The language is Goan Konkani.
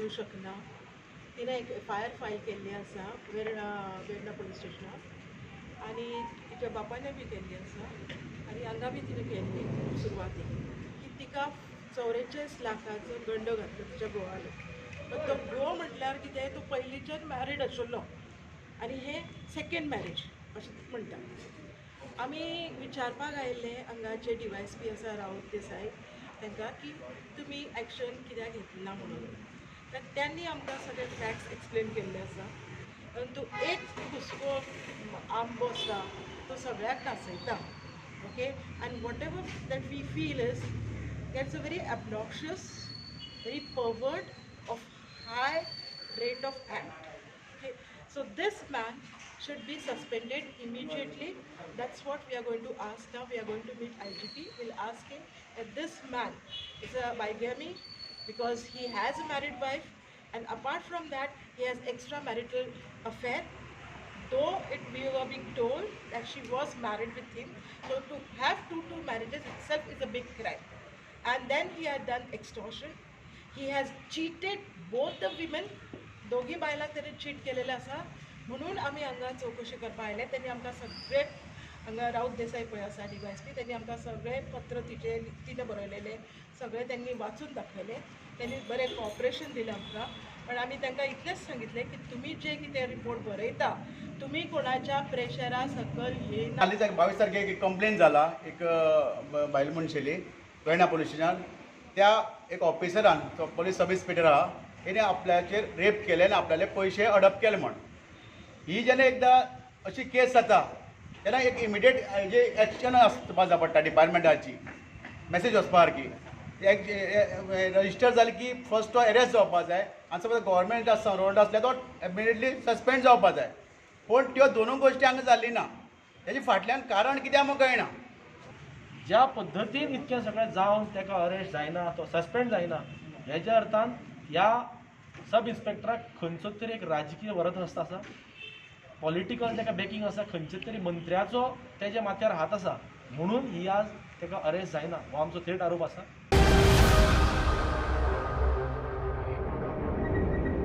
दिवं शकना. तिणें एक एफआयआर फायल केल्ली आसा वेर्णा वेर्णा पुलीस स्टेशनार आनी तिच्या बापायने बी केल्ली आसा आनी हांगा बी तिणें केल्ली सुरवातीक की तिका 44 लाखाचो गंडो घातलो तिच्या घोवान. पण तो घोव म्हटल्यार कितें, तो पयलींच्यान मॅरीड आशिल्लो आनी हे सेकंड मॅरेज अशें म्हणटा. आमी विचारपाक आयिल्ले हांगाचे डीवायएसपी आसा राऊत देसाय तांकां की तुमी एक्शन कित्याक घेतली ना म्हणून. तर त्यांनी आमकां सगळे फॅक्ट्स एक्सप्लेन केल्ले आसा. परंतु एक कुसको आंबो आसता तो सगळ्याक नाचयता. Okay, and whatever that we feel is that's a very obnoxious, very pervert of high rate of act. Okay, so this man should be suspended immediately. That's what we are going to ask now. We are going to meet IGP. We'll ask him that this man is a bigamy because he has a married wife, and apart from that, he has extramarital affair. Though it we were being told that she was married with him, so to have two marriages itself is a big crime. And then he had done extortion. He has cheated both the women. दोगी बायलांक तेणे चीट केलेलें आसा म्हणून आमी हांगा चवकशी करपाक आयले. तेणी आमकां सगळे, हांगा राऊत देसाय पळय आसा डीवायएसपी, तेणी आमकां सगळे पत्र तिचे तिणें बरयलेले सगळे त्यांनी वाचून दाखयले. त्यांनी बरें कॉपरेशन दिलें आमकां. पण आमी तांकां इतलेंच सांगितलें की तुमी जे कितें रिपोर्ट बरयता, तुमी कोणाच्या प्रेशरा सकल येना. हालींच एक 22 तारखेक एक कंप्लेन जाला एक बायल मनशेली वेर्णा पोलीस स्टेशनान. त्या एक ऑफिसरान, तो पोलीस सब इन्स्पेक्टर आहा, तेणे आपल्याचेर रेप केले आनी आपल्याले पयशे हडप केले म्हण. ही जेन्ना एकदां अशी केस जाता तेन्ना एक इमिडिएट जे एक्शन आसपा जाय पडटा. डिपार्टमेंटाची मॅसेज वचपा सारकी रजिस्टर जाली की फर्स्ट तो एरेस्ट जावपा जाय आनी सपोज गव्हर्मेंट सर्वंट आसल्यार तो इमिडिएटली सस्पेंड जावपा जाय. पूण त्यो दोनूय गोश्टी हांगा जाल्ली ना. तेजे फाटल्यान कारण कितें आमकां कळना. ज्या पद्दतीन इतकें सगळें जावन ताका अरेस्ट जायना, तो सस्पेंड जायना, हेज्या अर्थान ह्या सब इन्स्पेक्टराक खंयचो तरी एक राजकीय वरदहस्त आसा, पॉलिटिकल ताका बॅकिंग आसा, खंयच्या तरी मंत्र्याचो तेज्या माथ्यार हात आसा, म्हणून ही आज ताका अरेस्ट जायना हो आमचो थेट आरोप आसा.